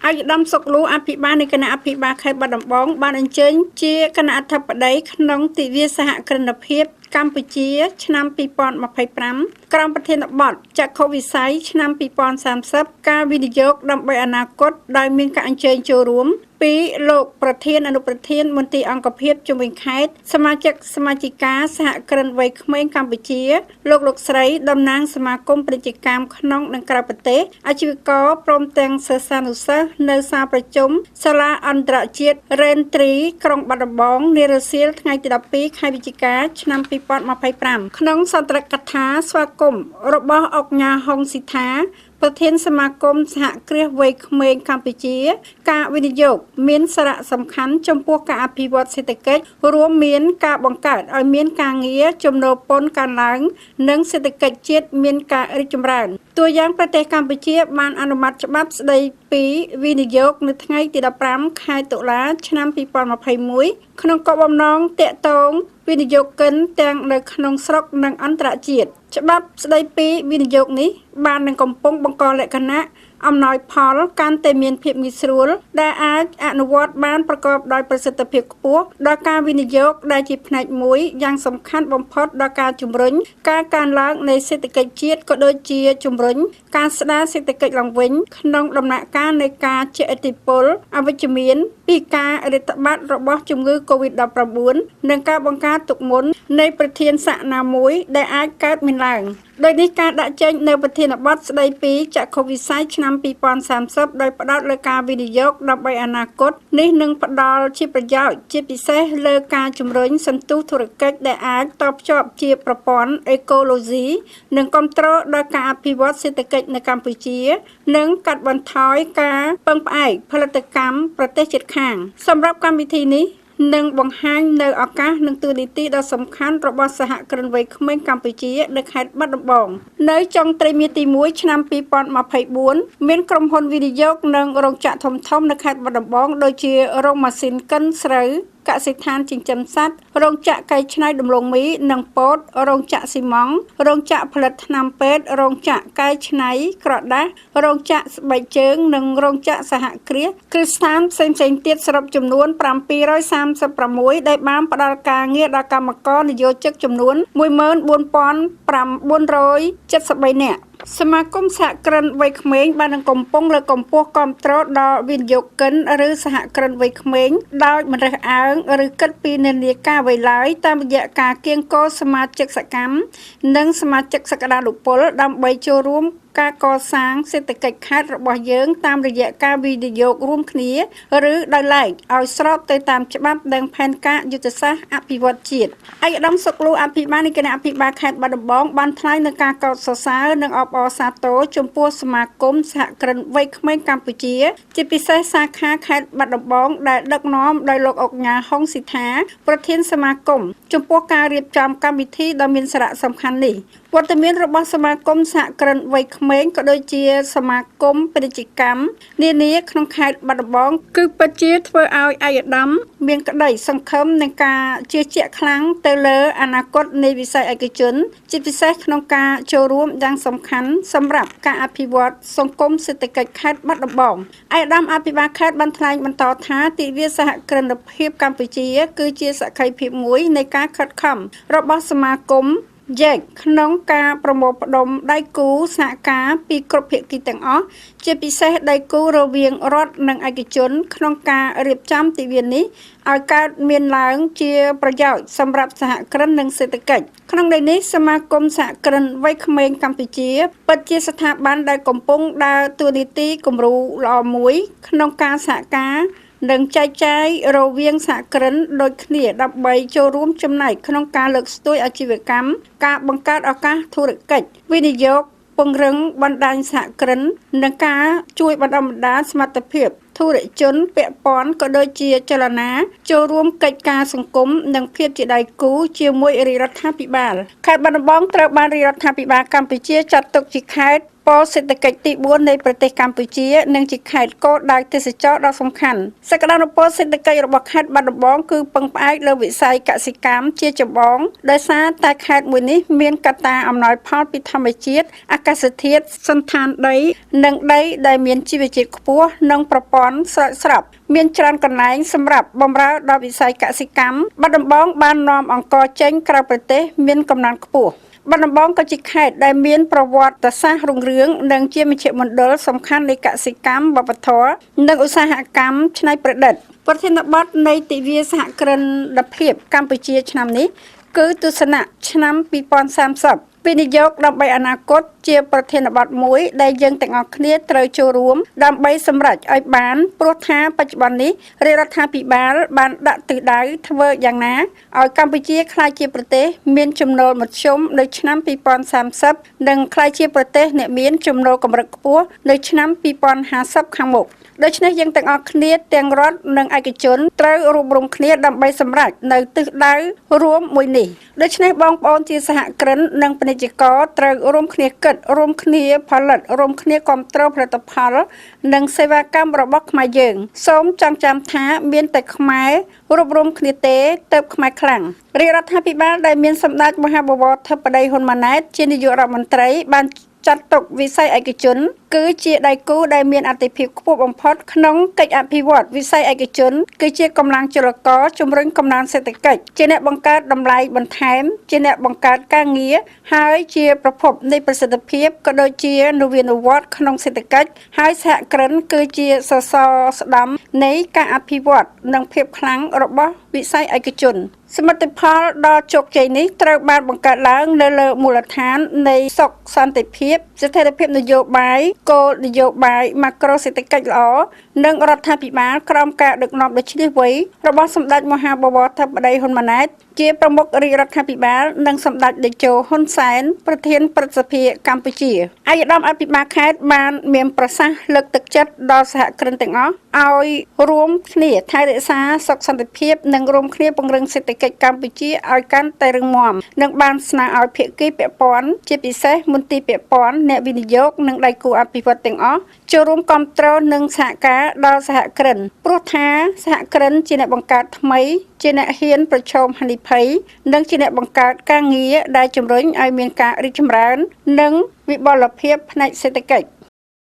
ឯកឧត្តមសុកលូអភិបាលនៃគណៈអភិបាលខេត្តបាត់ដំបងបានអញ្ជើញជាគណៈអធិបតីក្នុងទិវាសហគ្រិនភាពកម្ពុជាឆ្នាំ2025ក្រោមប្រធានបទចក្ខុវិស័យឆ្នាំ2030ការវិនិយោគដើម្បីអនាគតដោយមានការអញ្ជើញចូលរួមពីលោកប្រធានអនុប្រធានមន្ទីរអង្គភាពជំនាញខេត្តសមាជិកសមាជិកាសហគ្រិនវ័យក្មេងកម្ពុជាលោកលោកស្រីតំណាងសមាគមពាណិជ្ជកម្មក្នុងនិងក្រៅប្រទេសអាជីវករព្រមទាំងសិស្សានុសិស្សនៅសាលប្រជុំសាលាអន្តរជាតិរ៉េនទ្រីក្រុងបាត់ដំបងនារសៀលថ្ងៃទី12ខែវិច្ឆិកាឆ្នាំ2025ក្នុងសន្ទរកថាស្វាគមន៍របស់អុកញ៉ាហុងស៊ីថាប្រធានសមាគមសហគ្រាសវ័យក្មេងកម្ពុជាការវិនិយោគមានសារៈសំខាន់ចំពោះការអភិវឌ្ឍសេដ្ឋកិច្ចរួមមានការបង្កើតឲ្យមានការងារចំណូលពន្ធកើនឡើងនិងសេដ្ឋកិច្ចជាតិមានការរីកចម្រើនតួយ៉ាងប្រទេសកម្ពុជាបានអនុម័តច្បាប់ស្តីពីវិនិយោគនៅថ្ងៃទី15ខែតុលាឆ្នាំ2021ក្នុងគោលបំណងទាក់ទងវិនិយោគិនទាំងនៅក្នុងស្រុកនិងអន្តរជាតិច្បាប់ស្តីពីវិនិយោគនេះបាននឹងកំពុងបង្កលក្ខណៈអំណោយផលកាន់តែមានភាពងាយស្រួលដែលអាចអនុវត្តបានប្រកបដោយប្រសិទ្ធភាពខ្ពស់ដល់ការវិនិយោគដែលជាផ្នែកមួយយ៉ាងសំខាន់បំផុតដល់ការជំរុញការកើនឡើងនៃសេដ្ឋកិច្ចជាតិក៏ដូចជាជំរុញការស្ដារសេដ្ឋកិច្ចឡើងវិញក្នុងដំណាក់កាលនៃការជះឥទ្ធិពលអវិជ្ជមានពីការរាតត្បាតរបស់ជំងឺ Covid-19 និងការបង្ការទុកមុននៃប្រធានស័កណាមួយដែលអាចកើតមានឡើងដោយនេះការដាក់ចេញនៅប្រធានបទស្តីពីចក្ខុវិស័យឆ្នាំ2030ដោយផ្ដោតលើការវិនិយោគដើម្បីអនាគតនេះនឹងផ្ដល់ជាប្រយោជន៍ជាពិសេសលើការជំរុញសន្ទុះធុរកិច្ចដែលអាចតភ្ជាប់ជាប្រព័ន្ធអេកូឡូស៊ីនិងគ្រប់គ្រងដល់ការអភិវឌ្ឍសេដ្ឋកិច្ចនៅកម្ពុជានិងកាត់បន្ថយការពឹងផ្អែកផលិតកម្មប្រទេសជិតខាងសម្រាប់កម្មវិធីនេះនឹងបង្ហាញនៅឱកាសនិងតួនាទីដ៏សំខាន់របស់សហគ្រិនវ័យក្មេងកម្ពុជានៅខេត្តបាត់ដំបងនៅចុងត្រីមាសទី1ឆ្នាំ2024មានក្រុមហ៊ុនវិនិយោគនិងរោងចក្រធំៗនៅខេត្តបាត់ដំបងដូចជារោងម៉ាស៊ីនកិនស្រូវកសិដ្ឋានចិញ្ចឹមសត្វរោងចក្រកែច្នៃដំឡូងមីនិងពោតរោងចក្រស៊ីម៉ង់រោងចក្រផលិតថ្នាំពេទ្យរោងចក្រកែច្នៃក្រដាសរោងចក្រស្បែកជើងនិងរោងចក្រសហគ្រាសគ្រឹះស្ថានផ្សេងៗទៀតសរុបចំនួន736ដែលបានផ្ដល់ការងារដល់កម្មករនិយោជិកចំនួន 14,973 នាក់សមាគមសហគ្រិនវ័យក្មេងបាននឹងកំពុងលើកកម្ពស់គាំទ្រដល់វិនិយោគិនឬសហគ្រិនវ័យក្មេងដោយមិនរើសអើងឬគិតពីនិន្នាការអ្វីឡើយតាមរយៈការកៀងគរសមាជិកសកម្មនិងសមាជិកសក្តានុពលដើម្បីចូលរួមការកសាងសេដ្ឋកិច្ចខេត្តរបស់យើងតាមរយៈការវិនិយោគរួមគ្នាឬដោយឡែកឲ្យស្របទៅតាមច្បាប់និងផែនការយុទ្ធសាស្ត្រអភិវឌ្ឍជាតិឯកឧត្តមសុកលូអភិបាលនៃគណៈអភិបាលខេត្តបាត់ដំបងបានថ្លែងនៅការកោតសរសើរនិងអបអរសាទរចំពោះសមាគមសហគ្រិនវ័យក្មេងកម្ពុជាជាពិសេសសាខាខេត្តបាត់ដំបងដែលដឹកនាំដោយលោកឧកញ៉ាហុងស៊ីថាប្រធានសមាគមចំពោះការរៀបចំកម្មវិធីដ៏មានសារៈសំខាន់នេះវត្តមានរបស់សមាគមសហគ្រិនវ័យក្មេងក៏ដូចជាសមាគមពាណិជ្ជកម្មនានាក្នុងខេត្តបាត់ដំបងគឺពិតជាធ្វើឲ្យឯកឧត្តមមានក្តីសង្ឃឹមនឹងការជឿជាក់ខ្លាំងទៅលើអនាគតនៃវិស័យឯកជនជាពិសេសក្នុងការចូលរួមយ៉ាងសំខាន់សម្រាប់ការអភិវឌ្ឍសង្គមសេដ្ឋកិច្ចខេត្តបាត់ដំបងឯកឧត្តមអភិបាលខេត្តបានថ្លែងបន្តថាទិវាសហគ្រិនភាពកម្ពុជាគឺជាសក្ខីភាពមួយនៃការខិតខំរបស់សមាគមយែកក្នុងការប្រមូលផ្ដុំដៃគូសហការពីគ្រប់ភាគីទាំងអស់ជាពិសេសដៃគូរវាងរដ្ឋនិងឯកជនក្នុងការរៀបចំទិវានេះឲ្យកើតមានឡើងជាប្រយោជន៍សម្រាប់សហគ្រិននិងសេដ្ឋកិច្ចក្នុងន័យនេះសមាគមសហគ្រិនវ័យក្មេងកម្ពុជាពិតជាស្ថាប័នដែលកំពុងដើរតួនាទីគំរូល្អមួយក្នុងការសហការនិងចែកចាយរវាងសហគ្រិនដូចគ្នាដើម្បីចូលរួមចំណែកក្នុងការលើកស្ទួយអាជីវកម្មការបង្កើតឱកាសធុរកិច្ចវិនិយោគពង្រឹងបណ្ដាញសហគ្រិននិងការជួយបណ្ដុះបណ្ដាលសមត្ថភាពធុរជនពាក់ព័ន្ធក៏ដូចជាចលនាចូលរួមកិច្ចការសង្គមនិងភាពជាដៃគូជាមួយរាជរដ្ឋាភិបាលខេត្តបាត់ដំបងត្រូវបានរាជរដ្ឋាភិបាលកម្ពុជាចាត់ទុកជាខេត្ត ពលសេដ្ឋកិច្ចទី4នៃប្រទេសកម្ពុជានិងជាខេត្តគោលដៅទេសចរណ៍ដ៏សំខាន់សក្តានុពលសេដ្ឋកិច្ចរបស់ខេត្តបាត់ដំបងគឺពឹងផ្អែកលើវិស័យកសិកម្មជាចម្បងដោយសារតែខេត្តមួយនេះមានកត្តាអំណោយផលពីធម្មជាតិអាកាសធាតុសន្តានដីនិងដីដែលមានជីវជាតិខ្ពស់និងប្រព័ន្ធស្រោចស្រពមានច្រើនកន្លែងសម្រាប់បម្រើដល់វិស័យកសិកម្មបាត់ដំបងបាននាំអង្ករចេញក្រៅប្រទេសមានកំណើនខ្ពស់បាត់ដំបងក៏ជាខេត្តដែលមានប្រវត្តិសាស្ត្ររុងរឿងនិងជាមជ្ឈមណ្ឌលសំខាន់នៃកសិកម្មវប្បធម៌និងឧស្សាហកម្មច្នៃប្រឌិតប្រធានបទនៃទិវាសហគ្រិនភាពកម្ពុជាឆ្នាំនេះគឺទស្សនៈឆ្នាំ2030វិនិយោគដើម្បីអនាគតជាប្រធានបទមួយដែលយើងទាំងអស់គ្នាត្រូវចូលរួមដើម្បីសម្រេចឲ្យបានព្រោះថាបច្ចុប្បន្ននេះរាជរដ្ឋាភិបាលបានដាក់ទិសដៅធ្វើយ៉ាងណាឲ្យកម្ពុជាក្លាយជាប្រទេសមានចំណូលមធ្យមនៅឆ្នាំ2030និងក្លាយជាប្រទេសអ្នកមានចំណូលកម្រិតខ្ពស់នៅឆ្នាំ2050ខាងមុខដូច្នេះយើងទាំងអស់គ្នាទាំងរដ្ឋនិងឯកជនត្រូវរួបរวมគ្នាដើម្បីសម្រេចនៅទិសដៅរួមមួយនេះដូច្នេះបងប្អូនជាសហគ្រិននិងពាណិជ្ជករត្រូវរួមគ្នាគិតរួមគ្នាផលិតរួមគ្នាគ្រប់គ្រងផលិតផលនិងសេវាកម្មរបស់ខ្មែរយើងសូមចងចាំថាមានតែខ្មែររួបរวมគ្នាទេទើបខ្មែរខ្លាំងរាជរដ្ឋាភិបាលដែលមានសម្ដេចមហាបវរធិបតីហ៊ុនម៉ាណែតជានាយករដ្ឋមន្ត្រីបានចាត់ទុកវិស័យឯកជនគឺជាដៃគូដែលមានអត្ថិភាពខ្ពស់បំផុតក្នុងកិច្ចអភិវឌ្ឍវិស័យឯកជនគឺជាកម្លាំងចលករជំរុញកំណើនសេដ្ឋកិច្ចជាអ្នកបង្កើតតម្លៃបន្ថែមជាអ្នកបង្កើតការងារហើយជាប្រភពនៃប្រសិទ្ធភាពក៏ដូចជានវានុវត្តន៍ក្នុងសេដ្ឋកិច្ចហើយសហគ្រិនគឺជាសសរស្តម្ភនៃការអភិវឌ្ឍនិងភាពខ្លាំងរបស់វិស័យឯកជនសមិទ្ធផលដ៏ជោគជ័យនេះត្រូវបានបង្កើតឡើងនៅលើមូលដ្ឋាននៃសុខសន្តិភាពស្ថិរភាពនយោបាយគោលនយោបាយម៉ាក្រូសេដ្ឋកិច្ចល្អនិងរដ្ឋាភិបាលក្រោមការដឹកនាំដ៏ឈ្លាសវៃរបស់សម្ដេចមហាបវរធិបតីហ៊ុនម៉ាណែតជាប្រមុខរាជរដ្ឋាភិបាលនិងសម្ដេចតេជោហ៊ុនសែនប្រធានព្រឹទ្ធសភាកម្ពុជាឯកឧត្តមអភិបាលខេត្តបានមានប្រសាសន៍លើកទឹកចិត្តដល់សហគ្រិនទាំងអស់ឲ្យរួមគ្នាថែរក្សាសុខសន្តិភាពនិងរួមគ្នាពង្រឹងសេដ្ឋកិច្ចកម្ពុជាឲ្យកាន់តែរឹងមាំនិងបានស្នើឲ្យភាគីពាក់ព័ន្ធជាពិសេសមន្ទីរពាក់ព័ន្ធអ្នកវិនិយោគនិងដៃគូអភិវឌ្ឍទាំងអស់ចូលរួមគាំទ្រនិងសហការដល់សហគ្រិនព្រោះថាសហគ្រិនជាអ្នកបង្កើតថ្មីជាអ្នកហ៊ានប្រឈមហានិភ័យនិងជាអ្នកបង្កើតការងារដែលជំរុញឲ្យមានការរីកចម្រើននិងវិបុលភាពផ្នែកសេដ្ឋកិច្ច។